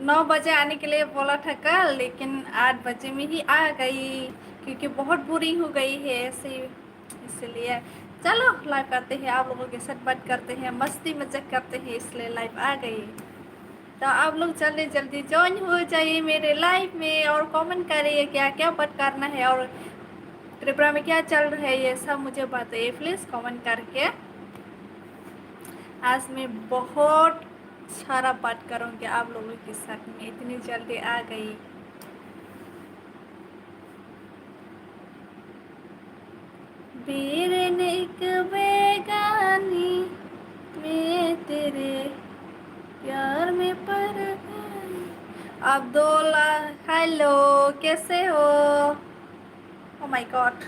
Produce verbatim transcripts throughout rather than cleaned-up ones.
नौ बजे आने के लिए बोला था कल, लेकिन आठ बजे में ही आ गई, क्योंकि बहुत बोरिंग हो गई है ऐसे ही, इसलिए। चलो, लाइव करते हैं, आप लोगों के साथ बात करते हैं, मस्ती मजाक करते हैं, इसलिए लाइव आ गई। तो आप लोग जल्दी जल्दी ज्वाइन हो जाइए मेरे लाइव में और कमेंट करिए क्या क्या बात करना है, और त्रिपुरा में क्या चल रहा है, ये सब मुझे बताइए प्लीज कमेंट करके। आज मैं बहुत सारा बात करूँगी आप लोगों के साथ में, इतनी जल्दी आ गई। बीर ने एक बेगानी, मैं तेरे प्यार में पड़ गई। अब्दुल, हेलो, कैसे हो? Oh my God.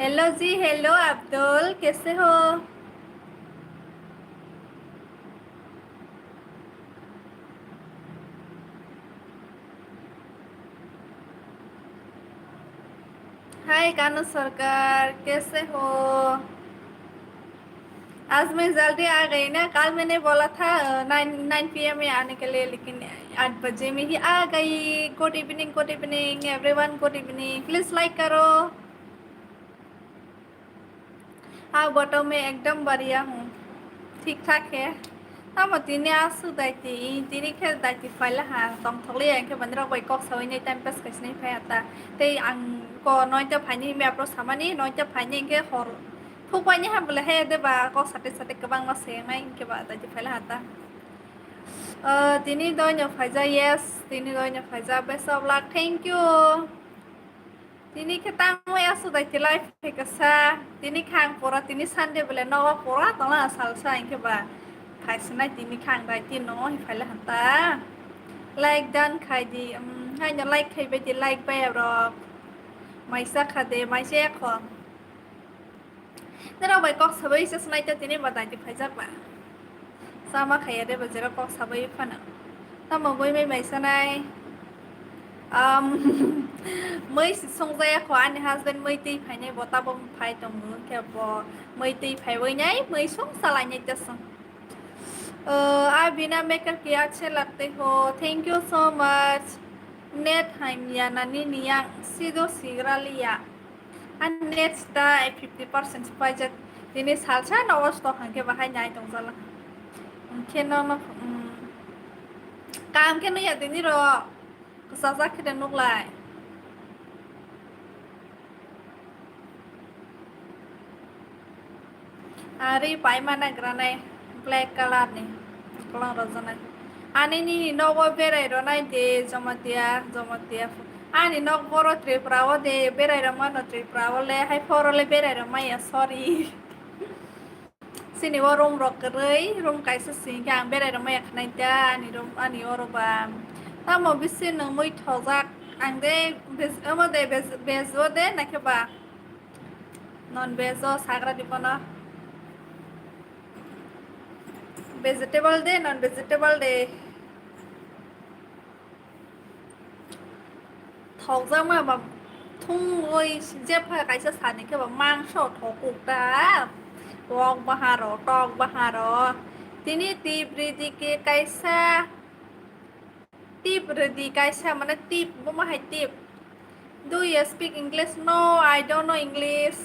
हेलो जी, हेलो अब्दुल, कैसे हो? हाय कानू सरकार, कैसे हो? आज मैं जल्दी आ गई ना, कल मैंने बोला था, अ, नाइन, नाइन पीएम में आने के लिए, लेकिन आठ बजे में ही आ गई। Good evening, good evening, everyone, good evening. Please like करो। हाँ, bottom में एकदम बढ़िया हूँ, ठीक ठाक है। Tamo tini aswk daiti, tini khe daiti phaila ha, tongthokli ya, hwnkhe bani rok bai kok sawi nai time pass khaisnai phai ha ta. Tei ang ko noita phaini himya pro samani, noita phaini hwnkhe hor thukbaini ha bwle he de ba kok sate sate kwbangma se wngnai hwnkhe ba daiti phaila ha ta. Ah, tini doino phaija, yes, tini doino phaija, best of luck, thank you. Tini khe tangwi aswk daiti live hai kasa. Tini khe ang pura tini Sunday bole nogo pura tongla salsa hwnkhe ba phaisinai tini khe ang daiti no hwnphai le hanta. Like done khai di, um, haino like khai bai di, like bai rok. Maisa kha de, maisa ya kho. Norok bai kok sabai se swnai ta tini ba daiti phaijak ba. Sama khaiya de ba jera kok sabai phano. Tamo boi mai mai sanai. Um, mui si songjaya kho ani husband mui twi phainai bo tabo phai tongo khe bo mui twi phaiwi nai mui song salai nai ta song. Uh, आप बिना मेकअप के अच्छे लगते हो, thank you so much. Net hamya nani niyang sido sigraliya. Ani net da fifty percent paijak. Tini salsa no osto hwnkhe bahai nai tongjala. Hwnkhe no no, um, kam khe no ya tini ro. Kwchajak khe de nuklai. Ari paima nagra nai black color ni kolang rojak nai. Ani nini nogo berai ronai de Jamatia, Jamatia. Ani nok boro Tripura o de berai rok mano Tripura o le hai phoro le berai rok maya sorry. Sini o room rok kwrwi, room kaisa sini khe ang berai rok maya khnai da ani room ani oro ba. Tamo bisi nung mui thojak ang de bes omo de bes bes o de naikhe ba. Non veg o sagra di bono. Vegetable de, non vegetable de. Thokjakma ba thungwi jepha kaisa sani khe ba mangso thokuk ta. Tok baharo, tok baharo. Tini tip ridi ke kaisa tip ridi kaisa mane tip, buma hai tip. Do you speak English? No, I don't know English.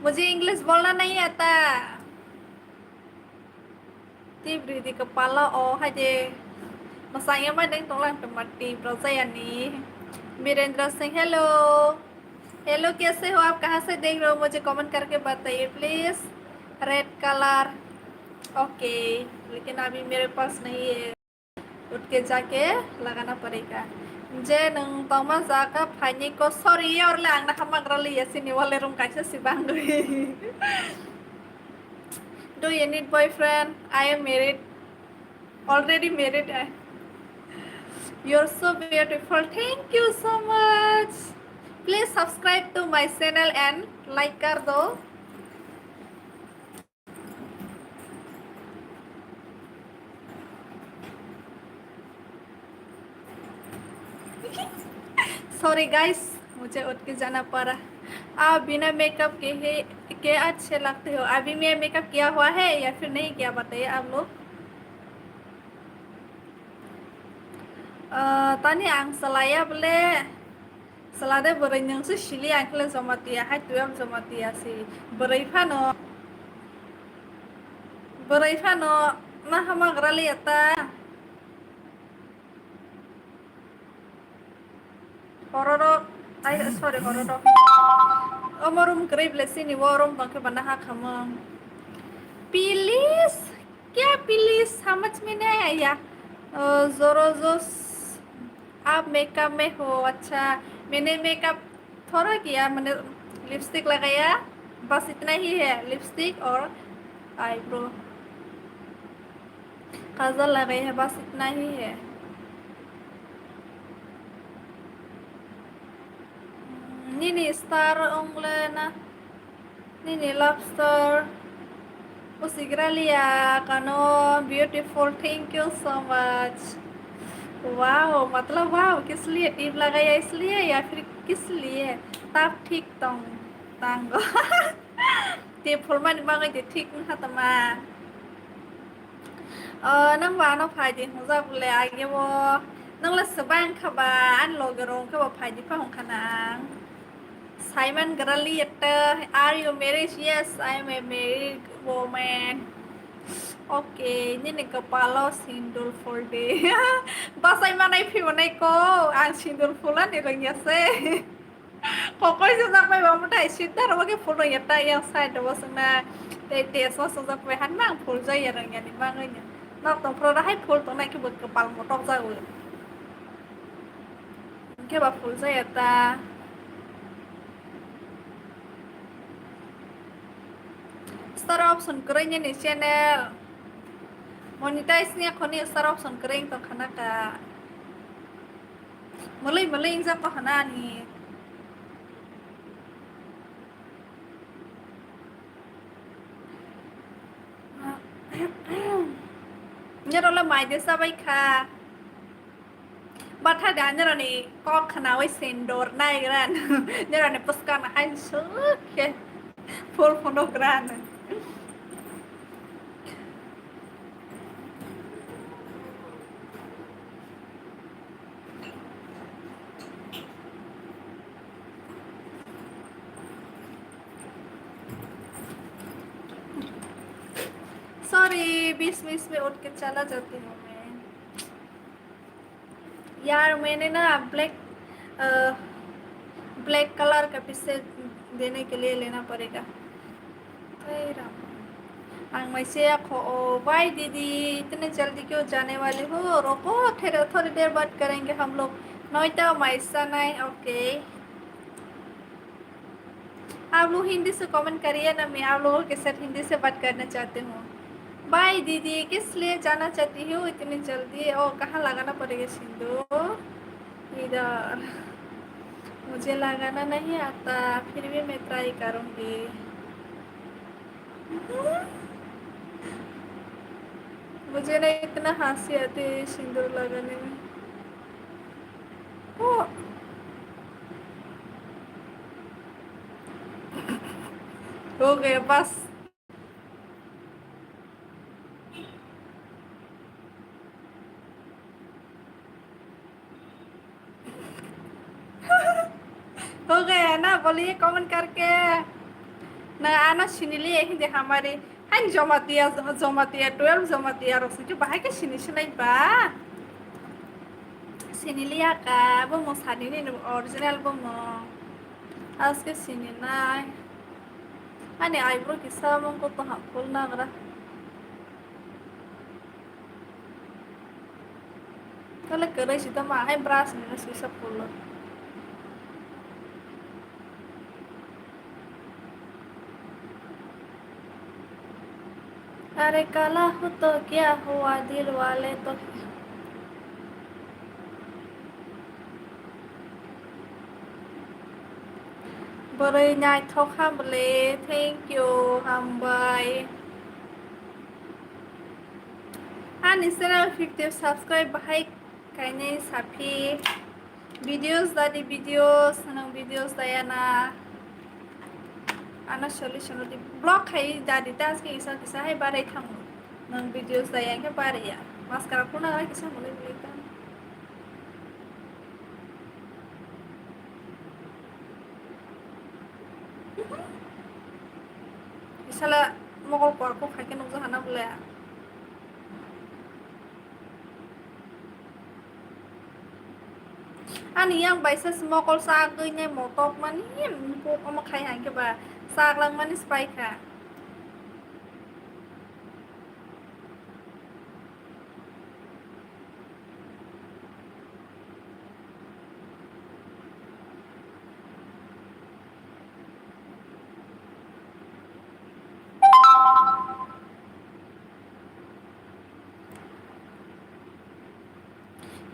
मुझे English बोलना नहीं आता। Tip ridi kwpalo o hai de. Masang ya mai deng tonglang tongma tip rojaya ni. Birendra Singh, hello. Hello, कैसे हो आप? कहाँ से देख रहे हो? मुझे कमेंट करके बताइए प्लीज। Red colour. ओके, लेकिन अभी मेरे पास नहीं है। उठ के जाके लगाना पड़ेगा। Je nung tongma jaga phaini ko sorry orle ang na hamagra liya sini wale rung kaisa si bangwi. Do you need boyfriend? I am married. Already married. I. You're so beautiful. Thank you so much. Please subscribe to my channel and like कर दो। Sorry guys, मुझे उठ के जाना पड़ा। आप बिना मेकअप के है, ये अच्छे लगते हो। अभी मैं मेकअप किया हुआ है या फिर नहीं किया, बताइए आप लोग। Ah, tani ang salaya bole, salade bwrwi nwng se sili, ang khle Jamatia hai twelve Jamatia si. Bwrwi phano, bwrwi phano ma hama grali eta. Hororo, ai, sorry, hororo. Omo room kwrwi ble sini wo room tongkhe bana ha khamung. Please, kya please? समझ में नहीं आया। Uh, जोरो जोस, आप मेकअप में हो? अच्छा, मैंने मेकअप थोड़ा किया, मैंने लिपस्टिक लगाया, बस इतना ही है, लिपस्टिक और आईब्रो। काजल लगाई है, बस इतना ही है। Nini star ongle na, nini love star. Usigralia kano beautiful, thank you so much. Wow, मतलब wow, किस लिए टिप लगाया इसलिए या फिर किस लिए? Tap thik tong tango. Tip phulmani bagwi de thik wngkha tama. O, nang ba ano phai di hwnjak bole age o. Nang le swbai wngkha ba, ani loge rok wngkha ba phai di pha hwn kha nang. Simon Grali ekta, are you married? Yes, I am a married woman. Okay, nini kapalo sindur phul di. Bachai manai phi manai ko, ang sindur phulani rwngya se. Kokoi swngjak bai ba mwtai sita rw khe phul rwngya ta yang side rw swngna. Tei test o swngjak bai han nang phul jaya rwngya ni bagwi no. Nok tong phro hai phul tongnai khe bo kapal motok jago. Hwnkhe ba phul jaya ta. Star option kwrwi nini channel. Monetize ni khoni star option kwrwi tong khana ka. Mwlwi mwlwi wngjak tong khana ani. Nero le mai de sabai kha. Batha da nero ni kok khana wai sendor nai gran. Nero ni puska na hai suk khe. Phul phono gran. Sorry, बीच बीच में उठ के चला जाती हूँ मैं। यार, मैंने ना ब्लैक, अ, ब्लैक कलर का पीछे देने के लिए लेना पड़ेगा। हे राम। Ang maise akho, ओ भाई दीदी, इतने जल्दी क्यों जाने वाले हो? रुको, फिर थोड़ी देर बात करेंगे हम लोग। Noita maisa nai, okay। आप लोग हिंदी से कमेंट करिए ना, मैं आप लोगों के साथ हिंदी से बात करना चाहती हूँ। भाई दीदी, किस लिए जाना चाहती हो इतनी जल्दी? ओ, कहाँ लगाना पड़ेगा सिंदूर? इधर। मुझे लगाना नहीं आता, फिर भी मैं ट्राई करूँगी। मुझे ना इतना हंसी आती है सिंदूर लगाने में। ओ। हो गया बस। हो गया ना, बोलिए कमेंट करके। ना आना सुन लिए हिंदी हमारी। Hai Jamatia, Jamatia, twelve Jamatia rok sing khe bahai khe sini sinai ba. Sini liya ka, bo mo sani ni original bo mo. Aske sini nai. Ani eyebrow kisa mung ko to ha phul nagra. Tale kwrwi si tamo, hai brush ni no sisa phulo. अरे काला हो तो क्या हुआ, दिल वाले तो। Bwrwi naithok hamle, thank you, hambai. Ani channel fifty subscribe bahai kainai saphi. Videos dadi videos, nang videos daya na. Ano solution rwdi. Block khai da di ta, aske kisa kisa hai barai thango. Nwng videos da yang khe barai ya. Mascara phone na kisa mwnwi mwnwi ta. Isala mokol kor kok hai khe nukjakha na bwle. Ani yang baisa se mokol chagwi nai motok mani, kok omo khai hai khe ba chak lang mani se pai kha.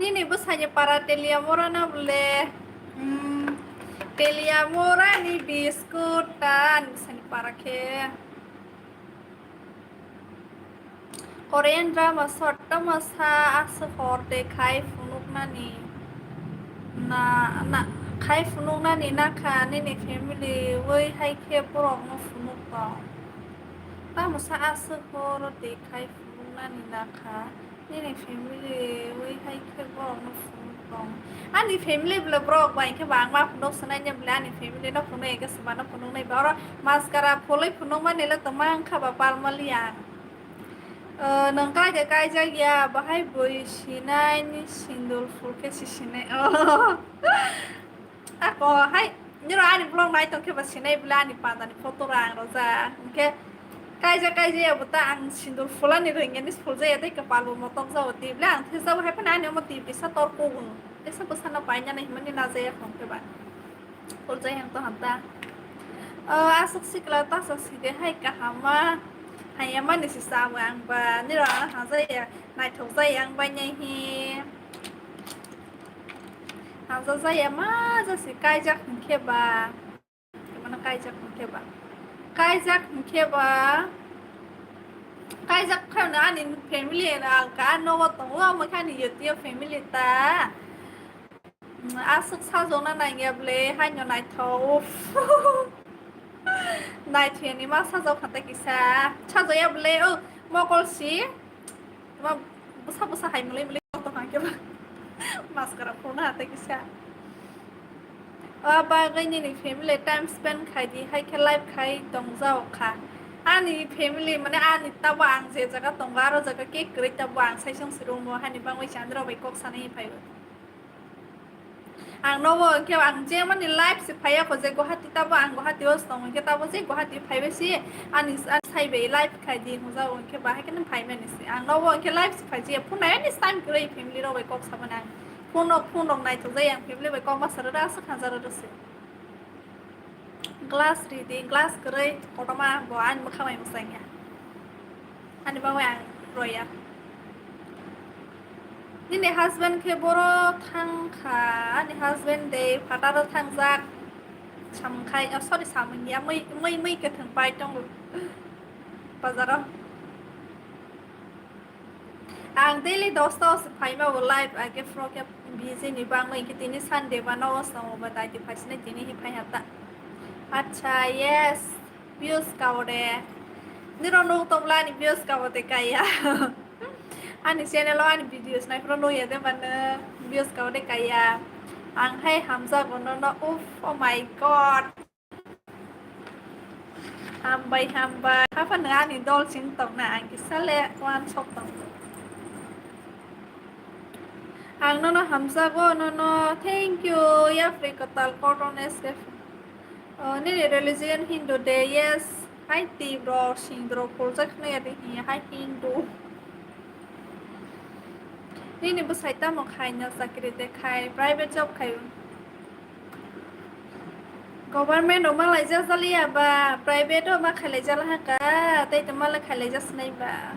Nini bwsani para Teliamura na bwle? Hmm, Teliamura ni biscuit ta ani bwsani para khe. Korean drama sot tamo sa aswk hor de khai phunuknani na, na, khai phunuknani nakha nini family wi hai khe borokno phunuk tong. Tamo sa aswk hor de khai phunuknani nakha nini family wi hai khe borokno phunuk tong. Ani family bwle borok bai khe ba ang ma phunuk swnai ne bwle ani family no phunuk eke swmano phunuk nai ba oro mascara phulwi phunuk mani le tongma wngkha ba palmali ang. O, nwng kaida kaijak ya, bahai bui sinai ni sindul phul khe si sinai. O. Ako hai, niro ani vlog nai tong khe ba sinai bwle ani panda ni photo rang rojak. Hwnkhe kaijak kaijak ya bo ta ang sindul phulani rwngya ni phul jaya tei kwpal bo motok jao twi bwle ang thesjao hai phano ani omo twi bisa tor kugo. Tesa bwsano paina nai himani na jaya khon khe ba. Puljai yang to hanta. O, aswk sikla tasa side hai kahama. Haya mani si sawa ang ba. Niro ano hajaya naithok jaya ang bai nai hi. Haja jaya ma jasi kaijak hwnkhe ba. Mano kaijak hwnkhe ba. Kaijak hwnkhe ba. Kaijak khaino ani family no ang ka nogo tongo, omo khe ani yotio family ta. Aswk sajona nangya bwle, haino naithok. Naithiyani ma sajok kha tei kisa. Sajaya bwle, o mokol si. Ma bwsa bwsa hai mwnwi mwnwi tong kha khe ba. Mascara phone ha tei kisa. O bagwi nini family time spend khai di, hai khe life khai tong jao kha. Ani family mane ani tabo ang je jaga tongo, aro jaga khe kwrwi tabo ang sai song si room o, hani bangwi chandra bai kok sanai phai o. Ang nogo hwnkhe ang je mani life se phaiya kho je Guwahati tabo ang Guwahati o tong hwnkhe tabo je Guwahati phaibai si ani, ani sai bai life khai di hwnjao hwnkhe bahai khe nang phaimani se. Ang nogo hwnkhe life se phai je phone nai ani time kwrwi family rok bai kok sabani ang phone rok, phone rok naithok jai ang family bai kok ma sara da aswk khanjaro da se. Glass ridi, glass kwrwi kotorma bo ani mwkhang bai mwsang ya. Ani bagwi ang roya. Nini husband khe boro thang kha, ani husband de phataro thangjak. Samung khai, oh, sorry, samung ya, mui, mui, mui kwthwng pai tongo bazaro. Ang daily dosta o se phaima bo live age frog ya busy ni bangwi hwnkhe tini Sunday ba nogo swngo ba daiti phaisinai tini hi phai hata. Acha, yes, views ka o de. Niro nuk tongla ani views ka o de kaya. Ani channel o ani videos nai phuru nuk ya de mano views ka o de kaya. Ang hai hamjago nono, uff, oh my God. Hambai, hambai. Haphano ani dol sing tongna, ang kisa le uansuk tongo. Ang nono hamjago, nono thank you. Yapri kwtal cotton escape. Oh, nini religion Hindu de, yes. Hai tibro, sindro, puljak no yadi hi, hai Hindu. Nini bwsai tamo khai na chakri de khai, private job khai. Government rok ma laijak jaliya ba, private rok ma khailai jala haka, tei tongma le khailai jasnai ba.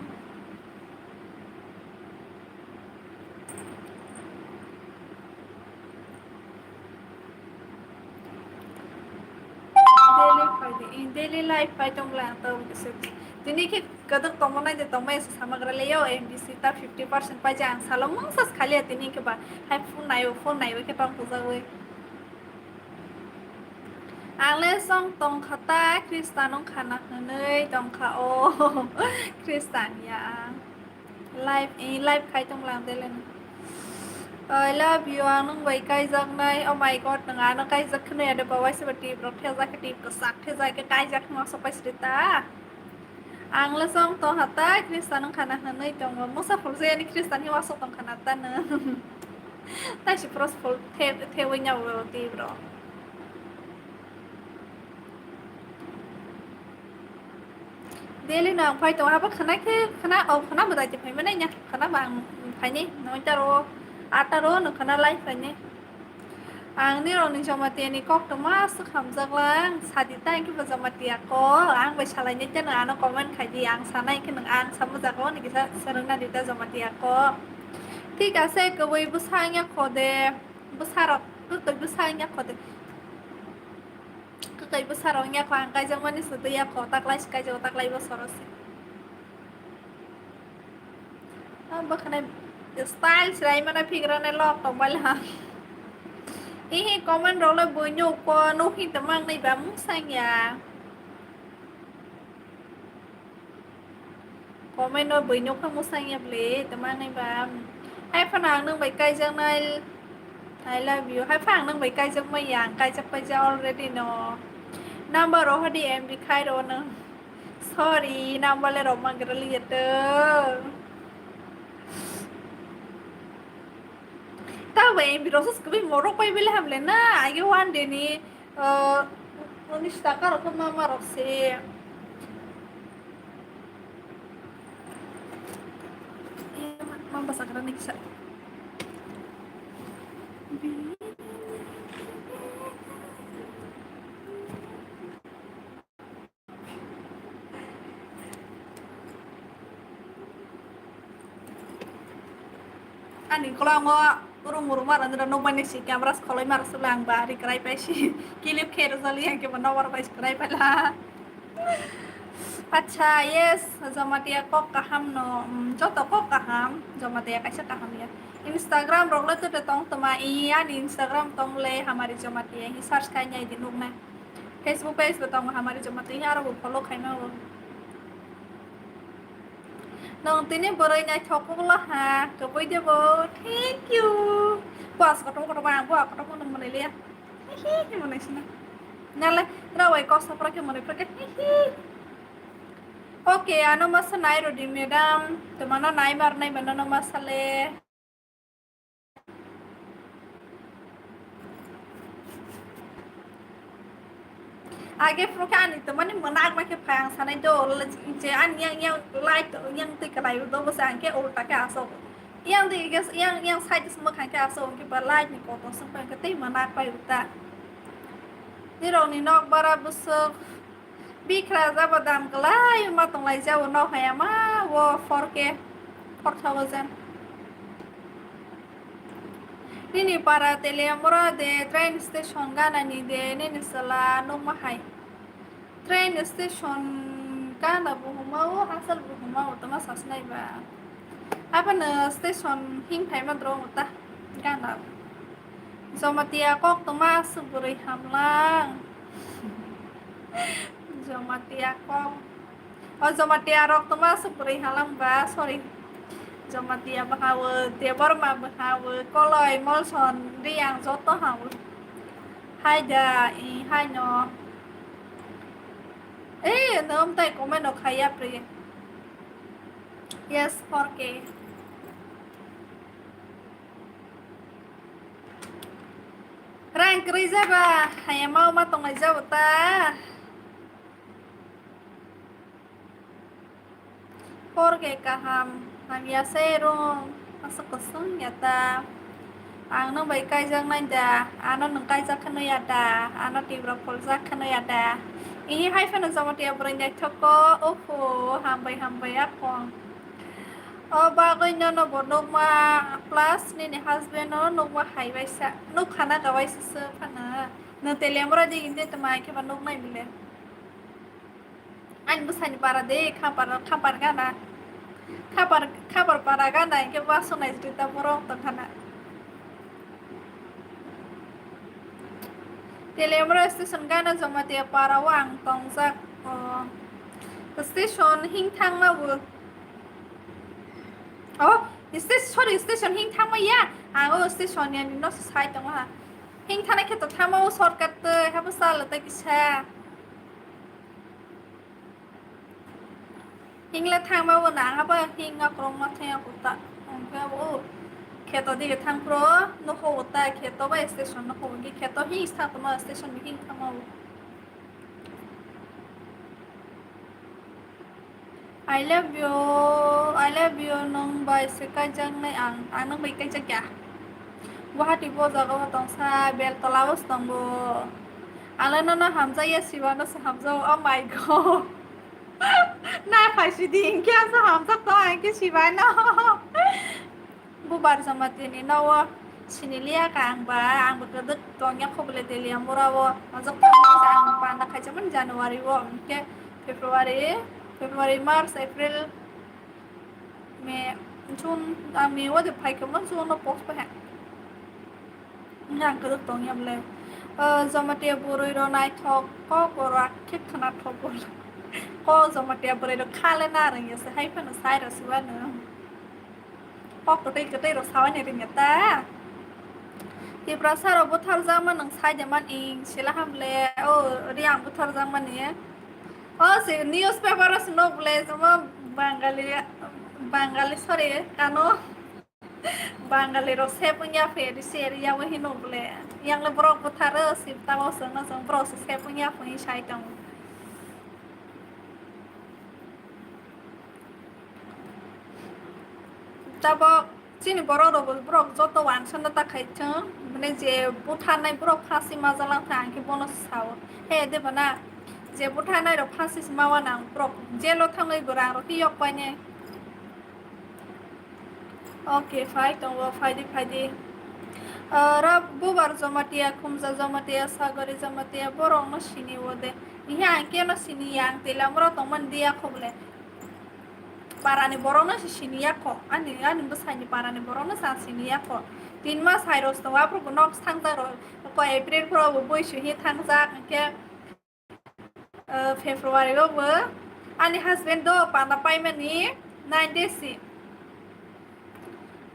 Daily phaidi, in daily life pai tongla ang tau kisa. Tini khe kadok tongma nai de tongma esa samagra le yo M B C ta fifty percent pai ja ang salo mungsa khaliya tini khe ba hai phone nayo, phone nayo khe tong pujagwi. Ang le song tongkha ta, Khristan wngkha na hwnwi tongkha o. Khristan ya ang. Live, eh, live khai tonglang de le. I love you, ang nwng bai kaijaknai. Oh my God, nwng ano kaijak kheno ya de, ba waisa ba tip rok thejak khe, tip kwchak thejak khe kaijak kheno sok pai sidi ta. Ang le song tongkha ta, Khristan wngkha na hwnwi tongo. Mosa phulsa yani Khristan hi wasok tongkha na ta nwng. Taisi pros phul the-, thewi nya uro tip rok. Daily no ang phai tongo, abo khna khe, khna, o khna bo daiti phai mani nya, khna ba ang phaini noita ro, atta ro no khna lai phaini. Ang nirok ni Jamatia ni kok tongma aswk hamjak lang, sadi ta ang khe bo Jamatia kok, ang bai salai nai teno ano comment khai di, ang sanai khe nwng ang samajak o ni kisa swrwng na di ta Jamatia kok. Thik ase, kwbwi bwsa wngya kho de, bwsa rok, kwtwi bwsa wngya kho de. Kwtwi bwsarok wngya kho, ang kaijakmani se twi ya kho, taklai se kaijago, taklai bosoro se. Ah, bwkhwnai style se ai mana phigra nai lok tong bai ha. Ihi comment rok le buino ko no hi tamang nai ba mung sang ya. Comment no buino kha mung sang ya ble tamang nai ba. Hai phano ang nang bai kaijaknai. I love you. Hai phano ang nang bai kaijak mai ya, ang kaijak paijak already no. Number rohadi M B khai ro nang. Sorry, number le rok mang gra liya to. Ta bai M B rok sus kubi morok pai bele hamle na. Age one day ni, uh, unis taka rok ma ma rok se. Eh, ma, ma basa gra ni kisa. Ani kolongo urung urung mara nira nokmani si camera kholoi mara sula ang ba ri krai pai si clip khe rwjali ang kebo nokbar bai krai pai la. Acha, yes, Jamatia kok kaham no, mm, joto kok kaham, Jamatia kaisa kaham ya. Instagram rok le tete tong toma i ani Instagram tong le hamari Jamatia hi search khai nai di nukna. Facebook page bo tongo hamari Jamatia, aro bo follow khaima bo. Nong tini boroi naithok kukla ha, kwbui de bo. Thank you. Bo as kotor kotor ba, bo kotor kotor monai liya. Hihi, hihi monai sina. Nale, rawai kok sapra ke monai pra ke. Hihi. Okay, ano masa nai rodi madam. Tumano nai mar nai bana no masa le. Age phuru khe ani tongmani mwnak ma khe phai ang sanai do, je ani yang, yang light yang twi kwlai do, bwsa ang khe ulta khe asok. Yang twi khe, yang, yang side se mwkhang khe asok, hwnkhe ba light ni kotor se phai khe tei mwnak pai ulta. Nirok ni nok bara bwswk. Bikra jabo dam kwlai ma tonglai jabo nok haya ma o four K, four thousand. Nini para Teliamura de train station gana ni de nini sala nukma hai. Train station gana buhuma o asal buhuma o tama sasnai ba. Abana station hing phaima drong ta gana. Jamatia kok tongma aswk bwrwi hamlang. Jamatia kok. O Jamatia rok tongma aswk bwrwi hamlang ba, sorry. Jamatia bwhawo, Debbarma bwhawo, Koloi, Molson, Riyang joto hawo. Hai da, i hai no. Eh, no, tai comment no khaya pre. Yes, four K. Rang kwrwi jaba, hayama ma tonglai jabo ta. Four K kaham, hamya se rung, aswk kwswng ya ta. Ang nwng bai kaijak nai da, ano nwng kaijak kheno ya da, ano tibra pholjak kheno ya da. Ihi hai phano Jamatia bwrwi naithok ko, oho, hambai hambai aphong. O bagwi nono bo nukma plus nini husband no nukma hai waisa, nukha na ga waisa se phano. Nwng Teliamura de inde tama khe ba nuknai bile. Ani bwsani para de khapar, khapar gana. Khapar, khapar para gana khe ba sunai jita borok tongkhana. Teliamura station gana Jamatia para o ang tongjak. O, station hing thangma bo. Oh, station, sorry, station hing thangma ya. Ang o station ya ni no sai tongo ha. Hing thana khe to thangma o shortcut to habo sala ta kisa. Hingle thangma bo nang abo hing akrong ma thang ako ta. Ang khe abo kheto dige thang pro no ho ta kheto ba station no ho gi kheto hing thang ma station hing thangma bo. I love you, I love you, nwng bai se kaijaknai ang, ang nwng bai kaijak ya. Guwahati bo jaga o tongsa, Beltola o se tongo. Ang le nono hamjak ya, Siba no se hamjak o, oh my God. Na phaisi di, hingke ang se hamjak tong, ang khe Siba no. Bubar Jamatia ni nogo siniliya ka ang ba, ang bo kwdwk tongya kho bole Teliamura o. Majak tongmani se ang panda khaijak mani January o, hingke February, February, March, April, May, June, ah, May o de phai khe mo, June o post pa he. Ang kwdwk tongya bole. O, Jamatia bwrwi rok naithok kok rok khe khwnathok bole. Kok Jamatia bwrwi rok kha le narwngya se hai phano sai rw siwano. Kok kwtwi kwtwi rok sawani rwngya ta. Tiprasa rok butharjakma nwng sai de man ing sila hamle. O, Riang butharjakmani. O, se newspaper o se nok bole, omo Bangali, Bangali, sorry, kano Bangali rok sep wngya phe, risi area o hino bole. Yang le borok butharo, sip tamo songno song borok se sep wngya phe sai tongo. Tabok chini borok rok bo borok joto wansano ta khai thung, mane je butharnai borok phasi majalang thang khe bono sao. He deba na, je butharnai rok phasi se mawa nang borok jelo thangwi bo rang rok khe yok paine. Okay, phai tongo, phaidi, phaidi. Ah, ra Bubar Jamatia, Khumja Jamatia, Sagori Jamatia, borokno sini o de. Ihe ang keno sini ya, ang Teliamura tongmani dia kho bole. Parani borokno se sini ya kho. Ani, ani bwsaini parani borokno se ang sini ya kho. Tin mas hai rok tongo, aphuru bo nok thangjak rok. Ko April phuru bo bui suhi thangjak, hingke Ah, February o bo ani husband do panda paimani nine days si.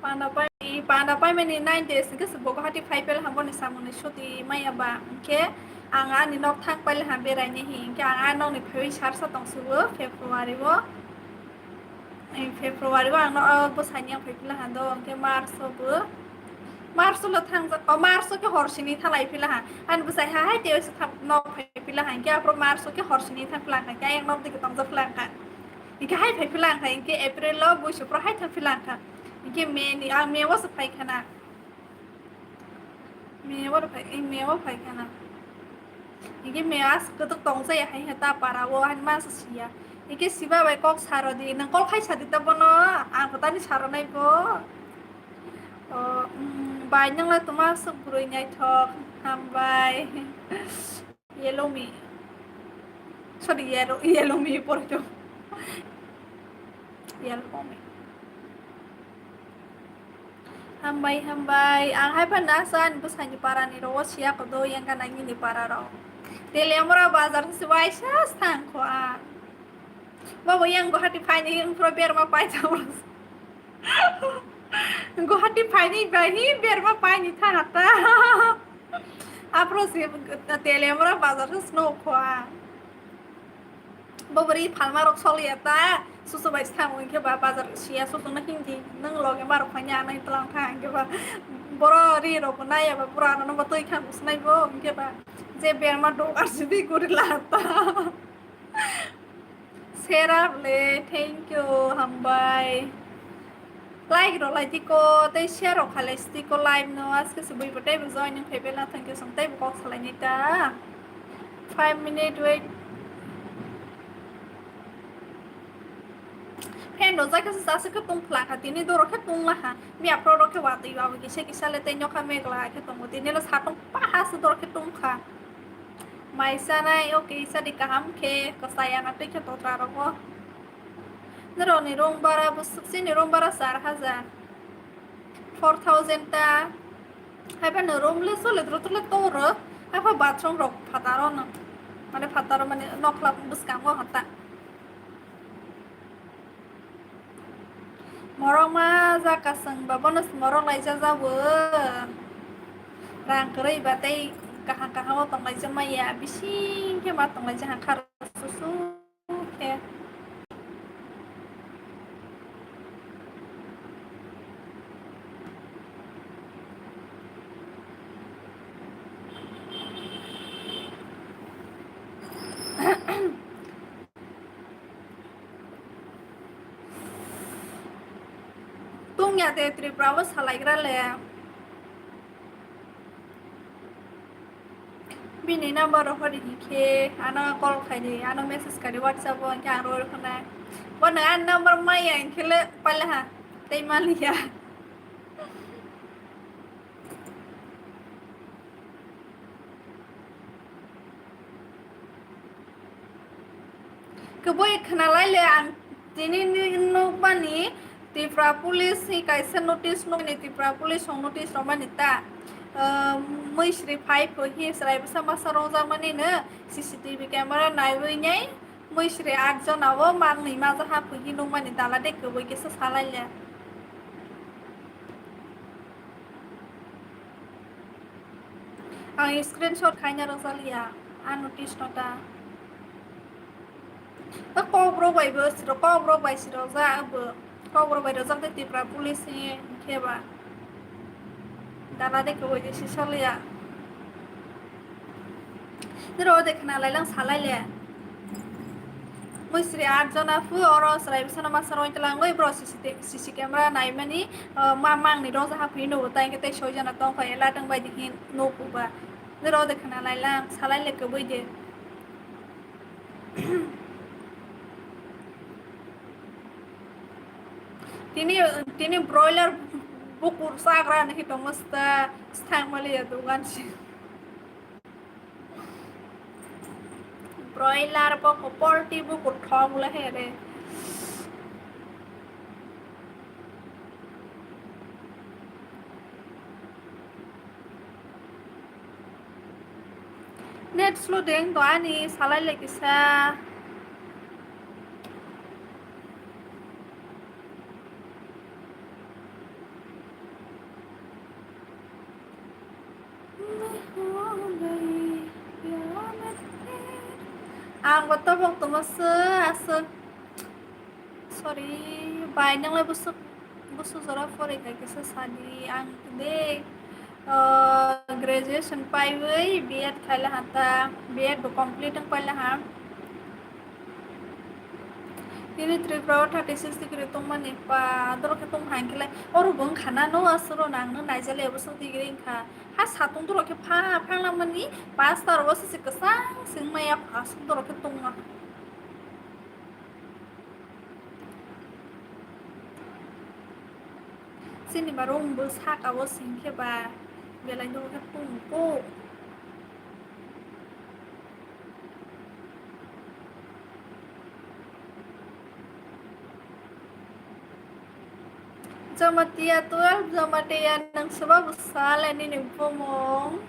Panda pai, panda paimani nine days hingke se bo Guwahati phai pele ha boni samungni suti maya ba hingke ang ani nok thang pele ha beraini hi hingke ang ani nokni phaiwi sarsa tong sugo February o. Ang February o ang no, o, bwsai ni ang phai phila ha do, hwnkhe March o bo, March o lo thangjak, o, March o khe hor sini thalai phila ha. Ani bwsai ha hai tei se thap nok phai phila ha, hwnkhe aphuru March o khe hor sini thang phila ha, hwnkhe ayang nok digi tongjak phila ha. Hwnkhe hai phai phila ha, hwnkhe April o buisu phuru hai thang phila ha. Hwnkhe May ni, ang May o se phai khana. May o phai, eh, May o phai khana. Hingke May as kwtwk tong jaya hai heta para o, hani masa siya. Hingke siba bai kok saro di, nang kol khai sadi ta bono, ang kotani saro nai bo. O, mm, bai nang le toma sok burui naithok, hambai. Yellow me. Sorry, yellow, yellow me pore to. Yellow me. Hambai, hambai. Ang hai phano asa ani bwsani parani rok o siya kodo yang gana nini para rok. Teliamura bazar se waisa thang kho ang. Babo yang Guwahati phaini yang pro berma pai tamo. Guwahati phaini bai hi berma paini tha hata. Apro se Teliamura bazar se snow kho ang. Bo bwrwi phalma rok soliya ta, susu bai thang wngkhe ba bazar siya susu no hindi, nang loge ma rok phanya nai tlang thang hingke ba boro ri rok bo nai ya ba bura no bo twi thang bo sinai bo hingke ba je berma dok ar sidi guri la ta. Serap le, thank you, hambai. Like rok lai tiko, tei share rok khalai tiko live no, aske se bui bo tei bo join wng phai bela thank you song tei bo kok salai nai ta. Five minute wait. Fan rok jai khe se jase khe tong phla kha, tini doro khe tong la ha. Miya pro rok khe watwi ba bo kisa kisa le tei nokha megla khe tongo, tini le satong pa ha se doro khe tong kha. Mai sanai, okay, sadi kaham khe, kwchai ana twi khe totra rogo. Norokni room bara bwswk chini room bara char hajar. Four thousand ta. Haiphano room le sole dro tole toro. Apa bathroom rok phataro no. Mane phataro mane nokla bwskango hata. Morok ma jaka chwng ba bono morok laijak jago. Rang kwrwi ba tei kaham kaham o tong laijak maya. Bising khe ma tong laijak hangkha rok susu khe. Tungya de Tripura o salaigra le. Bini number rok hori hinkhe ano call khaidi, ano message khaidi WhatsApp o, hinkhe ang roi rokna. Bono ani number maya hinkhe le palaha, tei maliya. Kwbui khwnalai le ang tini nukmani Tripura Police ni kaisa notice nukni Tripura Police rok notice rwmani ta. Mwisri phai pho hi chwrai bwsa masa rwngjakmani no C C T V camera naiwi nai mwisri at jona o mangni majaha pho hi nukmani dala de kwbui kisa salai le. Ang screenshot khaina rwjaliya, ano tisno ta. Ta kokrok bai bo siro, kokrok bai siro ja abo. Kokrok bai rwjak de Tripura Police ni khe ba. Dala de kwbui de sisaliya. Niro de khna lai lang salai le. Mwisri at jona phu oro chwrai bwsano masa roi twlangwi bro C C T V, C C camera naimani, ah, ma mangni rok jaha phi nugo ta, hwnkhe tei soi jona tong kha, ela tong bai di hin nuk ba. Niro de khna lai lang, salai le kwbui de. Tini, tini broiler bukur chagra nahi tongma sta, stang mali ya dogan si. Broiler bo ko poultry bo ko thok le he re. Net slow deng to ani salai le kisa. Ang bo tobok tongma se aswk. Sorry, bai nang lai busuk, busuk jora pore kha kisa sadi. Ang de, ah, graduation paiwi B Ed khaila ha ta, B Ed bo complete wng paila ha. Tini Tripura o thirty six degree tongmani pa, doro khe tong hai khe lai. Oro bo wngkha na no aswk ro nang no naijale abo sok degree wngkha. Ha satung doro khe pha phang langmani, pastor o se kwchang se wngmaya aswk doro khe tongma. Chini ba room bo saka o sing khe ba belai no khe tong po. Jamatia twelve, Jamatia nang seba bo sale nini bumung.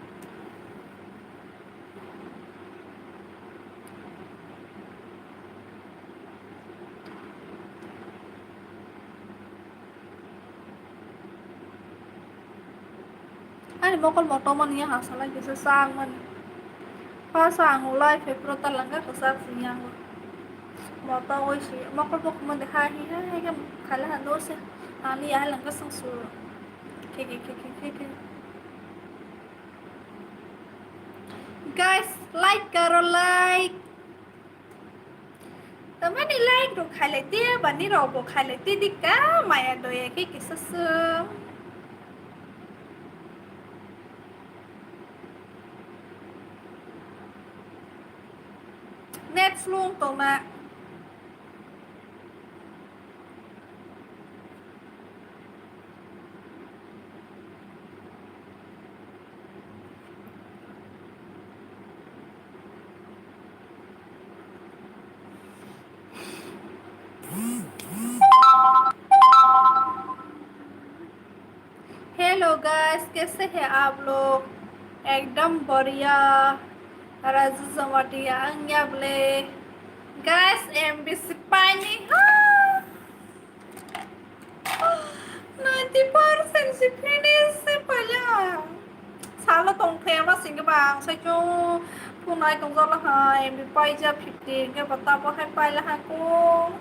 Ani mokol moto mani ya hasa lai kisa sang mani. Pasa ang ulai fepro talanga kasa sing yang. Moto oi si mokol bok mani ha hi ha ha kam khala ha do se. Ani ya langa sang su. Ke ke ke ke ke ke. Guys, like karo, like. Tamani like rok khailai te, bani rok bo khailai te, dika maya doya khe kisa sung. Net slow tongna. Hello guys, कैसे हैं आप लोग? Ekdom boria. Raju Jamatia wngya bwle. Guys, M B C paini ha. Ninety percent si finish se paila. Salo tongkhe ma singke ba ang sai chung phunai tongjaklaha M B paija fifty hwnkhe bo tabo hai pailaha ko.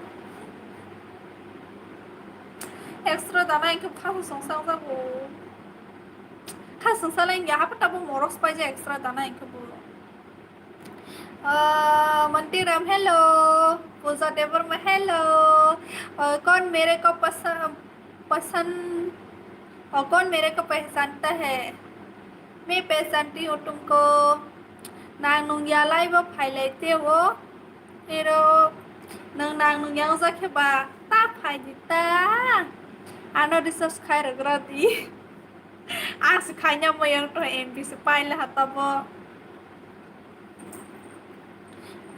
Extra dana hwnkhe khasu songsa wngjago. Kha songsa lai ya hapta bo morok spaija extra dana hwnkhe bo. अ, मोंटी राम, hello। पूजा देवर्मा, hello। अ, कौन मेरे को पसंद, पसंद, अ, कौन मेरे को पहचानता है? मैं पहचानती हूँ तुमको। Nang nung ya live o phai lai tei o, ero nung nang nung ya wngja khe ba ta phai di ta, ano research khai rwgra di. Ang se khaina moyang to M B se paila ha tabo.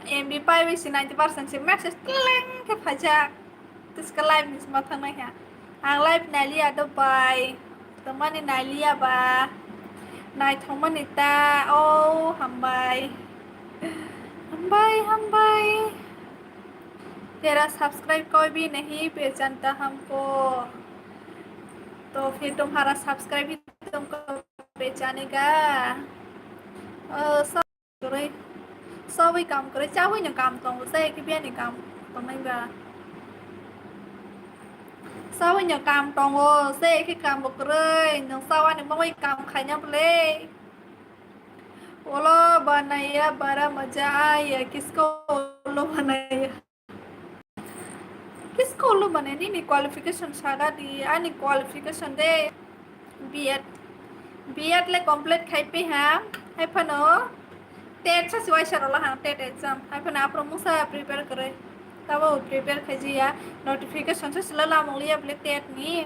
M B paiwi se ninety percent se message tleng khe phaijak. Tiska live ni sima thangnai ha. Ang live nailiya do bai. Tongmani nailiya ba. Naithokmani ta. Oh, hambai. Hambai, hambai. Tera subscribe koi bhi nahi pehchanta humko. To phir tumhara subscribe hi tumko pehchane ga. Oh, kwrwi. Sawi kam kwrwi, chawi no kam tongo, se khe biyani kam tongnai ba. Sawi no kam tongo, se khe kam bo kwrwi, nwng sawani mawai kam khaina bwle. Ulo banaya bara maja aya, kisko ulo banaya. Kisko ulo banaya, nini qualification saga di, ani qualification de. B Ed, B Ed le complete khai pi ha, hai phano TET sa siwai sa rola ha, TET exam, hai phano aphro mungsa prepare kwrwi, tabo prepare khai jiya, notification sa sila lamung liya bwle TET ni.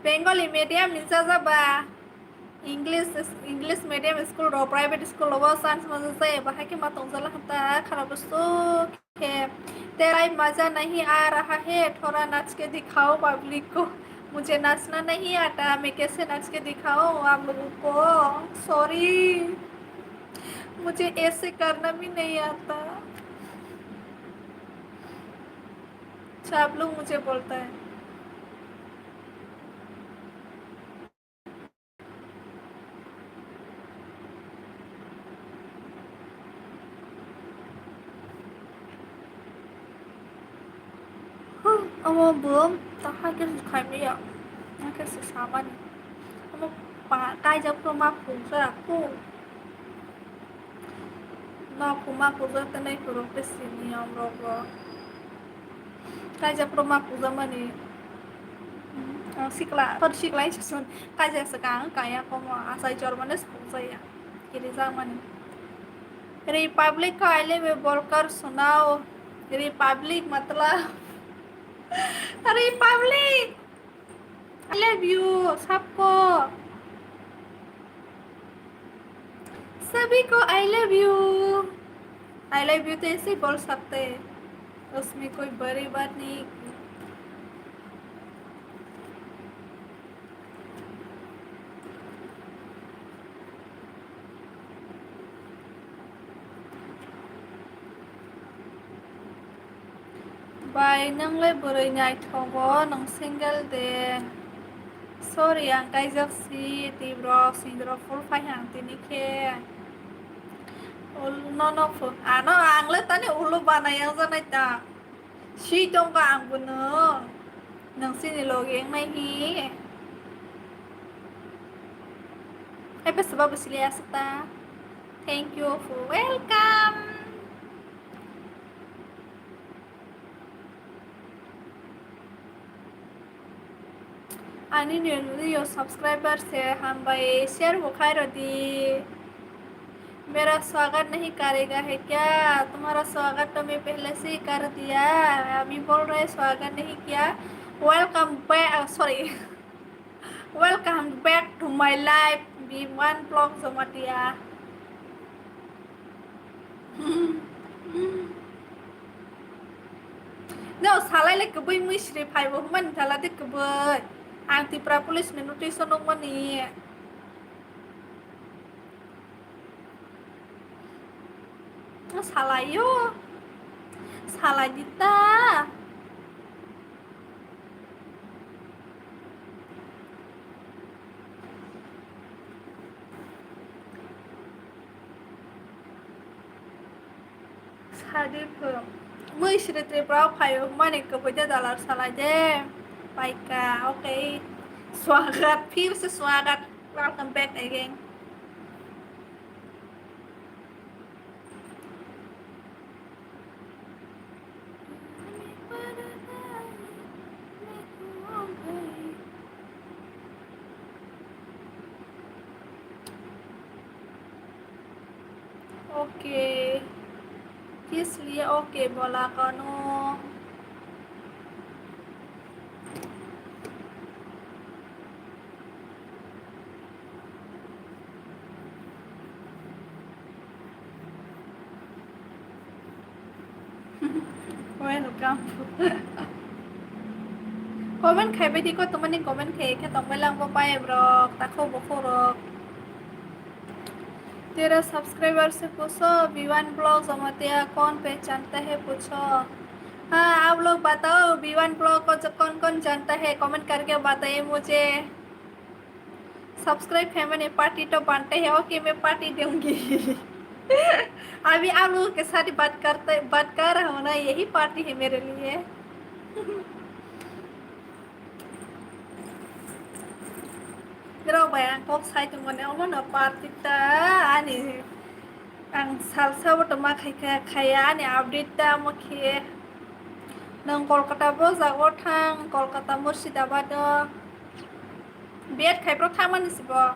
Bengali medium ni chaja ba. English, English medium school ro, private school ro, chance ma jaya, bahai khe ma tongjala hanta, khara bwswk khe. Te live maja nahi aa raha hai, thora nach ke dikhao public ko, mujhe nachna nahi aata, main kaise nach ke dikhao aap logo ko, sorry, mujhe aise karna bhi nahi aata, sab log mujhe bolta hai. Omo bo tahai khe khaimaya, hakhe se samani. Omo kaijak phuru ma phunukjak khu. Nok huma puja tei naiphuru khe sini omrok bo. Kaijak phuru ma puja mani, ang sikla, tor sikla hinwi sasun. Kaijak swkang kaya komo, achai chor mani puja ya. Kiri jak mani. Republic ko I love you bolkar sunao. Republic matlab Republic. I love you सबको, सभी को I love you। I love you तो ऐसे ही बोल सकते हैं, उसमें कोई बड़ी बात नहीं। Bai, nwng le bwrwi naithogo, nwng single de. Sorry, ang kaijak si, twi borok, sindrok phul phai ang tini khe. Ul-, nono phul, ano ang le tani ulo banai ang janai ta. Si tongkha ang bono. Nwng sini logi wngnai hi. Hai bwswba bwsili aswk ta. Thank you for welcome. Ani new, new subscriber se hambai, share bo khai rodi. मेरा स्वागत नहीं करेगा है क्या? तुम्हारा स्वागत तो मैं पहले से ही कर दिया, अभी बोल रहे स्वागत नहीं किया। Welcome back, sorry, welcome back to my life, B one Vlog Jamatia। Salai le kwbwi mui sri phaibo hwnmani thala de kwbwi. Ang Tripura police ni notice o nukmani. Salai o. Salai di ta. Sadi pho. Mui sri Tripura o phaio, mani kwbui de dollar salai de. Paika, okay. Swagat, phir se swagat. Welcome back again. Okay. Kiss liye okay bola kano. Welcome. Comment khai bai di ko, tamani comment khai khe tong bai lang bo pai brok, takho bokho rok. तेरा subscriber से पूछो, B one Vlog Jamatia कौन पहचानता है पूछो। हाँ, आप लोग बताओ, B one Vlog को जो कौन कौन जानता है, comment करके बताइए मुझे। Subscribe है मैंने, party तो बनते हैं। Okay, मैं party दूंगी। अभी आप लोगों के साथ बात करते, बात कर रहा हूँ ना, यही party है मेरे लिए। Rok bai ang kok sai tongmani, omo no party ta ani. Ang salsa bo tongma khaikha, khaya ani update ta omo khe. Nwng Kolkata bo jago thang, Kolkata Murshidabad o. B Ed khai phro thangmani si bo.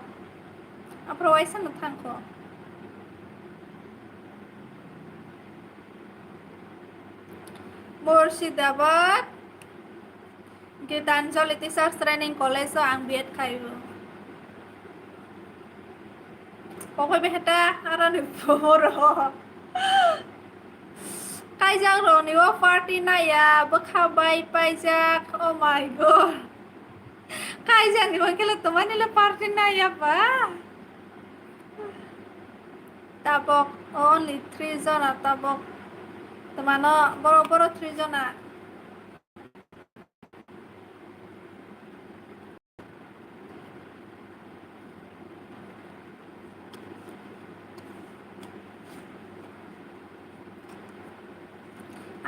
Aphro waisa no thangkho. Murshidabad. Gitanjali Teachers Training College o ang B Ed khai o. Pokoi beheta aroni boro. Kaijak roni o party naya, bwkha bai paijak. Oh my God. Kaijak ni bangkhe le tomani le party naya ba. Tabok only three jona tabok. Tomano boro boro three jona.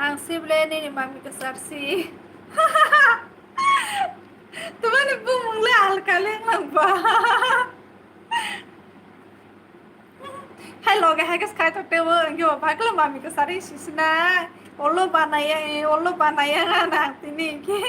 Ang sible nini mami kwchar si. Tumani bumung le alka le nang ba. Hai loge hai kas khai to tebo ngi ba bakla mami kwchar si sina. Olo banaya, olo banaya na tini ke.